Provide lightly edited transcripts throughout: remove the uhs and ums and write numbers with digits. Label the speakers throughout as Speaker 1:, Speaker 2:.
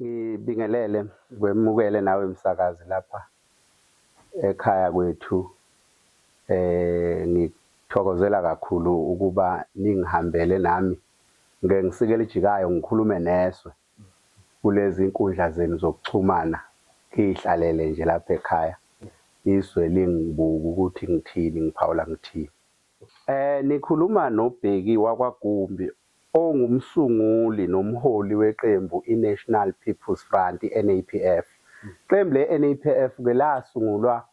Speaker 1: Ngibingelele kwemukele nawe msakazi lapha ekhaya kwethu. Ngithokozela kakhulu ukuba ningihambele nami ngike ngisike elijikayo ngikhulume nezwe kulezi nkundla zenu zokuxhumana ngihlalele nje lapha ekhaya izwe lingibuka ukuthi ngithini ngiphawula ngithini. Nikhuluma noBheki wakwaGumbi ongumsunguli nomholi weqembu iNational People's Front, i-NAPF. Iqembu le-NAPF ke lasungulwa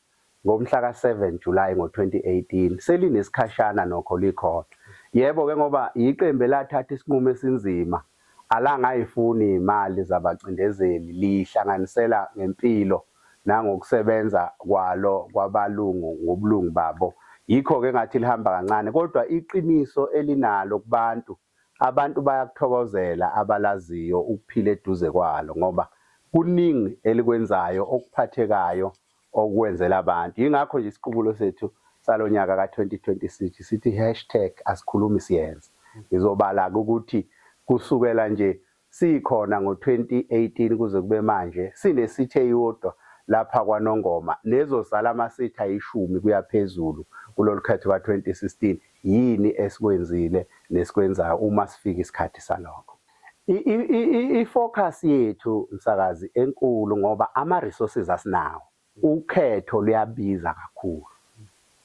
Speaker 1: ngomhla ka-7 July ngo-2018, selinesikhashana nokho likhona. Yebo-ke ngoba yiqembu elathatha isinqumo esinzima, alangayifuni iy'mali zabacindezeli, liyihlanganisela ngempilo nangokusebenza kwalo kwabalungu ngobulungu babo. Yikho-ke engathi lihamba kancane, kodwa iqiniso elinalo kubantu, abantu bayakuthokozela abalaziyo ukuphila eduze kwalo ngoba kuningi elikwenzayo okuphathekayo okukwenzela abantu. Yingakho nje isiqubulo sethu salo nyaka ka-2026 sithi hashtag asikhulumi siyenza. Ngizobala-ke ukuthi kusukela nje Sikhona ngo-2018 kuze kube manje sinesitha eyodwa lapha kwaNongoma nezozala amasitha ayishumi kuya phezulu kulolu khetho ka-2016. Yini esikwenzile nesikwenzayo uma sifika isikhathi salokho? I-focus yethu msakazi enkulu ngoba ama-resources asinawo. Ukhetho luyabiza kakhulu,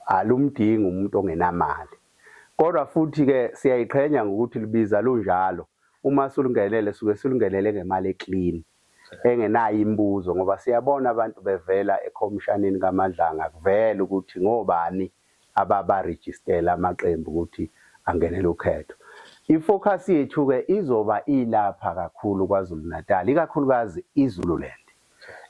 Speaker 1: alumdingi umuntu ongenamali. Kodwa futhi-ke siyayiqhenya ngokuthi lubiza lunjalo, uma sulungenele suke sulungenele ngemali e-clean, engenayo imibuzo ngoba siyabona abantu bevela ekhomishanini kaMadlanga kuvele ukuthi ngobani ababarejistela amaqembu ukuthi angenele ukhetho. I-focus yethu-ke izoba ilapha kakhulu KwaZulu-Natal, ikakhulukazi iZululand.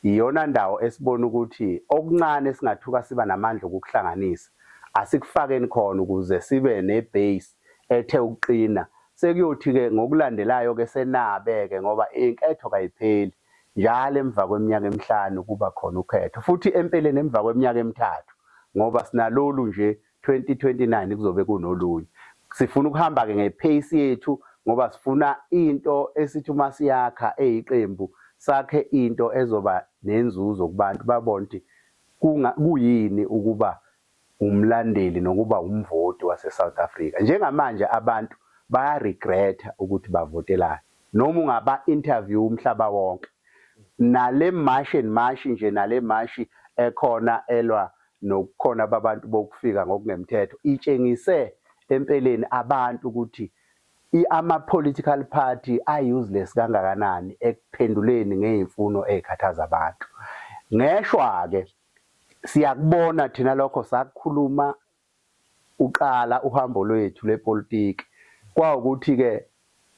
Speaker 1: Iyona ndawo esibona ukuthi okuncane esingathuka siba namandla okukuhlanganisa asikufakeni khona ukuze sibe ne-base ethe ukuqina. Sekuyothi-ke ngokulandelayo-ke senabe-ke ngoba inketho kayipheli, njalo emva kweminyaka emihlanu kuba khona ukhetho futhi empeleni emva kweminyaka emithathu ngoba sinalolu nje 2029 kuzobe kunolunye. Sifuna ukuhamba-ke nge-pace yethu ngoba sifuna into esithi uma siyakha eyiqembu sakhe into ezoba nenzuzo kubantu babone ukuthi kuyini ukuba umlandeli nokuba umvoti wase-South Africa. Njengamanje abantu baya-regret-a ukuthi bavotelani noma ungaba-interview umhlaba wonke. Nale mashi and mashi nje nale mashi ekhona elwa nokukhona babantu bokufika ngokungemthetho itshengise empeleni abantu ukuthi ama-political party a-useless kangakanani ekuphenduleni ngey'mfuno ey'khathaza abantu. Ngeshwa-ke siyakubona thina lokho sakukhuluma uqala uhambo lwethu lwepolitiki kwawukuthi-ke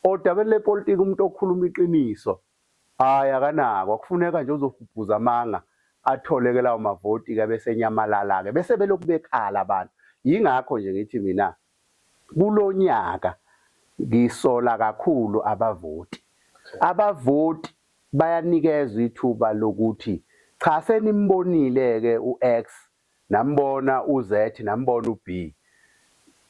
Speaker 1: odabeni lepolitiki umuntu okhuluma iqiniso Hhayi akanakwa, kufuneka nje uzohubhuza amanga athole-ke lawo mavoti-ke bese enyamalala-ke bese belokhu bekhala abantu. Yingakho nje ngithi mina kulo nyaka ngisola kakhulu abavoti. Abavoti bayanikezwa ithuba lokuthi cha senimbonile-ke u-X Nambona uZ nambona uB.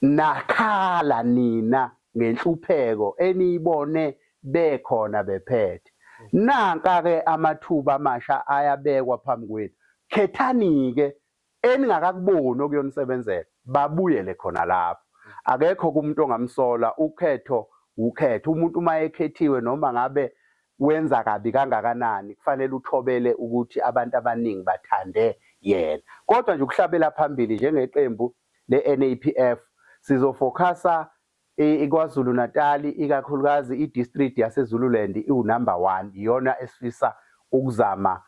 Speaker 1: Nakhala nina ngenhlupheko eniyibone bekhona bephethe. Nanka ke amathuba amasha ayabekwa phambi kwenu. Khethani-ke eningakakuboni okuyonisebenzela, babuyele khona lapho. Akekho kumuntu ongamsola, ukhetho wukhetho. Umuntu uma ekhethiwe noma ngabe wenza kabi kangakanani kufanele uthobele ukuthi abantu abaningi bathande yena. Kodwa nje ukuhlabela phambili njengeqembu le-NAPF sizofokhasa iKwaZulu-Natal ikakhulukazi i-district yaseZululand iwu-number one iyona esifisa ukuzama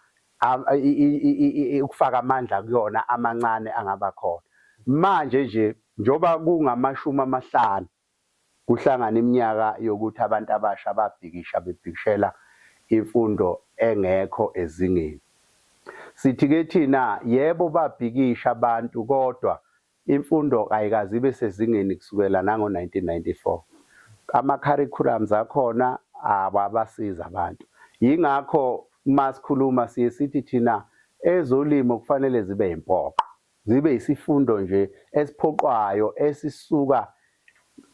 Speaker 1: ukufaka amandla kuyona amancane angaba khona. Manje nje njengoba kungamashumi amahlanu Kuhlangana iminyaka yokuthi abantu abasha babhikisha bebhikishela imfundo engekho ezingeni. Sithi-ke thina yebo babhikisha abantu kodwa imfundo ayikaze ibe sezingeni kusukela nango-1994. Ama-curriculums akhona awabasizi abantu. Yingakho uma sikhuluma siye sithi thina ezolimo kufanele zibe yimpoqo. Zibe yisifundo nje esiphoqwayo esisuka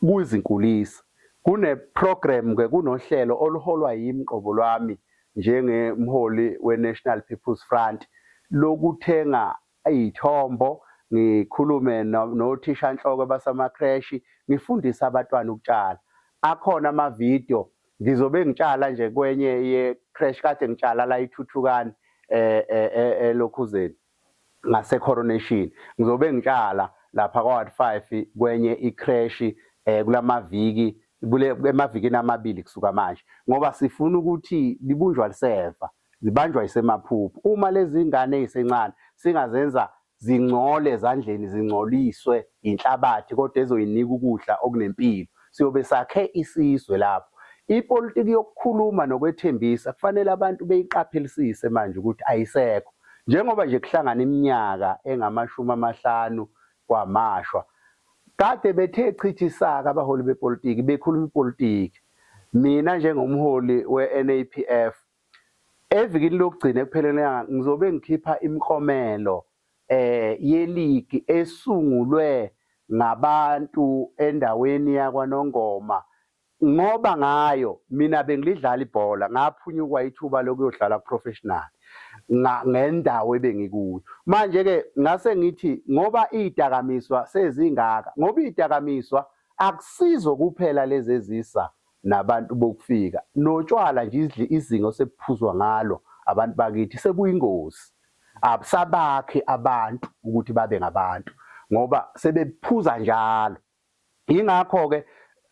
Speaker 1: kwizinkulisa. Kune program ke kunohlelo oluholwa yimi qobo lwami njengemholi we-National People's Front lokuthenga iy'thombo, ngikhulume nothishanhloko basemakreshi, ngifundise abatwana ukutshala. Akhona amavidiyo, ngizobe ngitshala nje kwenye ye-creche, kade ngitshala la iThuthukani elokhuzeni ngase-Coronation. Ngizobe ngitshala lapha kwa-Ward 5 kwenye i-creche kulamaviki, kule emavikini amabili kusuka manje, ngoba sifuna ukuthi libunjwa liseva, zibanjwa isemaphuphu. Uma lezi ngane ezisencane singazenza zingcole ezandleni, zingcoliswe inhlabathi, kodwa ezoyinika ukudla okunempilo, siyobe sakhe isizwe lapho. Ipolitiki yokukhuluma nokwethembisa kufanele abantu beyiqaphelisise manje ukuthi ayisekho. Njengoba nje kuhlangana iminyaka engama-50 kwamashwa, kade bethe chithisaka abaholi bepolitiki bekhuluma ipolitiki. Mina njengomholi we-NAPF, evikini lokugcina ekupheleni kwenyanga ngizobe ngikhipha imiklomelo yeligi esungulwe ngabantu endaweni yakwaNongoma, ngoba ngayo mina bengilidlala ibhola, ngaphunyukwa ithuba lokuyodlala ku-professional ngendawo ebengikuyo. Manje-ke ngase ngithi ngoba iy'dakamizwa sezingaka, ngoba iy'dakamizwa akusizo kuphela lezi ezisa nabantu bokufika, notshwala nje izinga osebuphuzwa ngalo abantu bakithi sebuyingozi. Abusabakhi abantu ukuthi babe ngabantu ngoba sebephuza njalo. Yingakho-ke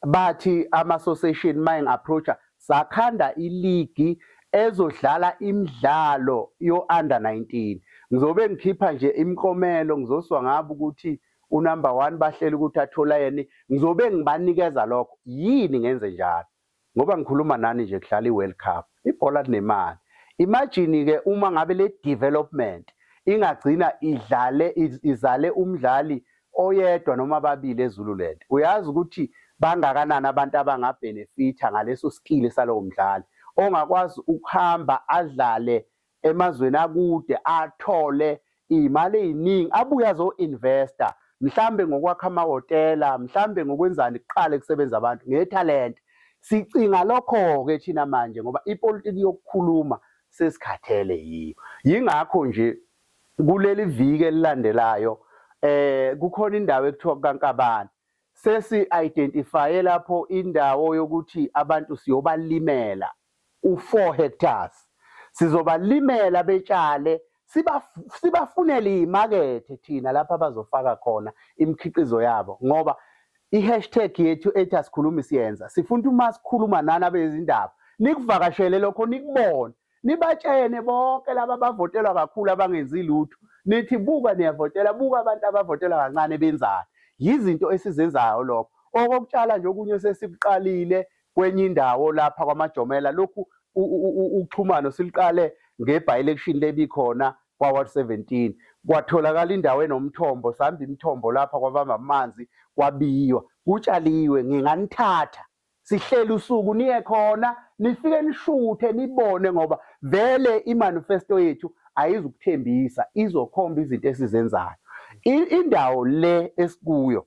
Speaker 1: bathi ama-association uma engi-approach-a, sakhanda iligi ezodlala imidlalo yo-under 19. Ngizobe ngikhipha nje imiklomelo, ngizoswa ngabo ukuthi unumber 1 bahleli ukuthi athola yena, ngizobe ngibanikeza lokho. Yini ngenze njalo? Ngoba ngikhuluma nani nje kudlala i-World Cup, ibhola linemali. Imagine-ke uma ngabe le development ingagcina idlale izale umdlali oyedwa noma ababili eZululand. Uyazi ukuthi bangakanani abantu abangabhenefitha ngaleso skill salowo mdlali ongakwazi ukuhamba adlale emazweni akude, athole iy'mali ey'ningi, abuye azo-investa mhlambe ngokwakha amahhotela, mhlambe ngokwenzani, kuqale kusebenza abantu ngethalente. Sicinga lokho-ke thina manje ngoba ipolitiki yokukhuluma sesikhathele yiyo. Yingakho nje kuleli viki elilandelayo kukhona indawo ekuthiwa kukaNkabane. Sesi-identifye lapho indawo yokuthi abantu siyobalimela u-4 hectares. Sizobalimela betshale, sibafunele imakethe thina lapha abazofaka khona imikhiqizo yabo, ngoba i-hashtag yethu ethi asikhulumi siyenza. Sifuna uma sikhuluma nani abezindaba nikuvakashele lokho, nikubone, nibatshene bonke laba abavotelwa kakhulu abangenzi lutho, nithi buka niyavotela, buka abantu abavotelwa kancane benzani. Yizinto esizenzayo lokho. Okokutshala nje okunye sesikuqalile kwenye indawo lapha kwaMajomela. Lokhu uxhumano siluqale nge-by-election lebikhona kwa-Ward 17, kwatholakala indawo enomthombo, sihamba imithombo lapha kwabamba amanzi, kwabiywa, kutshaliwe. Nginganithatha sihlele usuku niye khona, nifike nishuthe nibone, ngoba vele imanifesto yethu ayizukuthembisa, izokhomba izinto esizenzayo. Indawo le esikuyo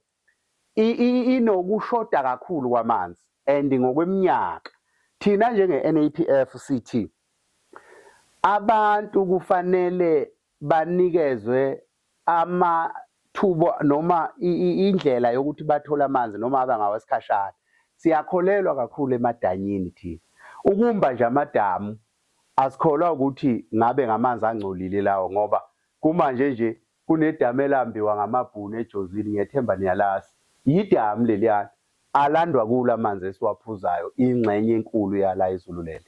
Speaker 1: inokushoda kakhulu kwamanzi, and ngokweminyaka thina njenge-NAPF sithi abantu kufanele banikezwe amathuba noma indlela yokuthi bathole amanzi noma abe ngawesikhashana. Siyakholelwa kakhulu emadanyini thina. Ukumba nje amadamu asikholwa ukuthi ngabe ngamanzi angcolile lawo, ngoba kumanje nje kunedamu elambiwa ngamabhunu eJozini, ngiyethemba niyalazi. Yidamu leliyana, alandwa kulo amanzi esiwaphuzayo, ingxenye enkulu yala eZululand.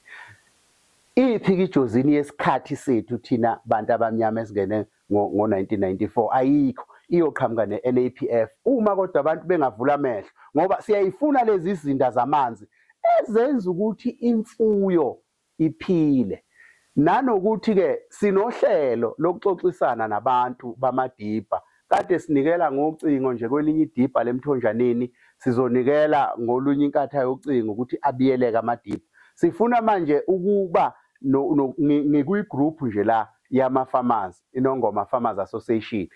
Speaker 1: Iphi-ke iJozini yesikhathi sethu thina bantu abamnyama esingene ngo-1994? Ayikho. Iyoqhamuka ne-NAPF uma kodwa abantu bengavula amehlo, ngoba siyayifuna lezi zinda zamanzi ezenza ukuthi imfuyo iphile. Nanokuthi-ke sinohlelo lokuxoxisana nabantu bamadibha. Kade sinikela ngocingo nje kwelinye idibha lemthonjaneni, sizonikela ngolunye inkatha yocingo ukuthi abiyeleke amadibha. Sifuna manje ukuba ngikwi-group nje la yama-farmers, iNongoma Farmers Association.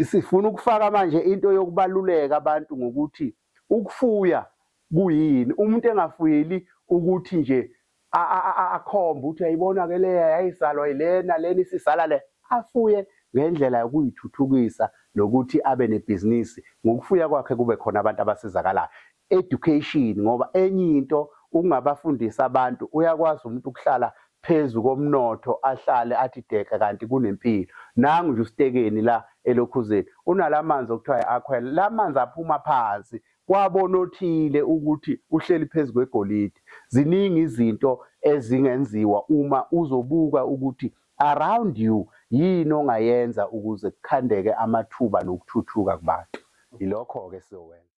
Speaker 1: Sifuna ukufaka manje into yokubaluleka abantu ngokuthi ukufuya kuyini. Umuntu engafuyeli ukuthi nje Akhombe ukuthi uyayibona ke leya yayizalwa yilena, lena isizala le. Afuye ngendlela yokuyithuthukisa nokuthi abe nebhizinisi, ngokufuya kwakhe kube khona abantu abasizakalayo. Education, ngoba enye into ungabafundisa abantu, uyakwazi umuntu ukuhlala phezu komnotho ahlale athi deke kanti kunempilo. Nangu nje uSitekeni la elokhuzeni unalamanzi okuthiwa i-aquel, la manzi aphuma phansi kwabona othile ukuthi uhleli phezu kwegolide. Ziningi izinto ezingenziwa uma uzobuka ukuthi around you yini ongayenza ukuze kukhandeke amathuba nokuthuthuka kubantu. Yilokho-ke esizokwenza.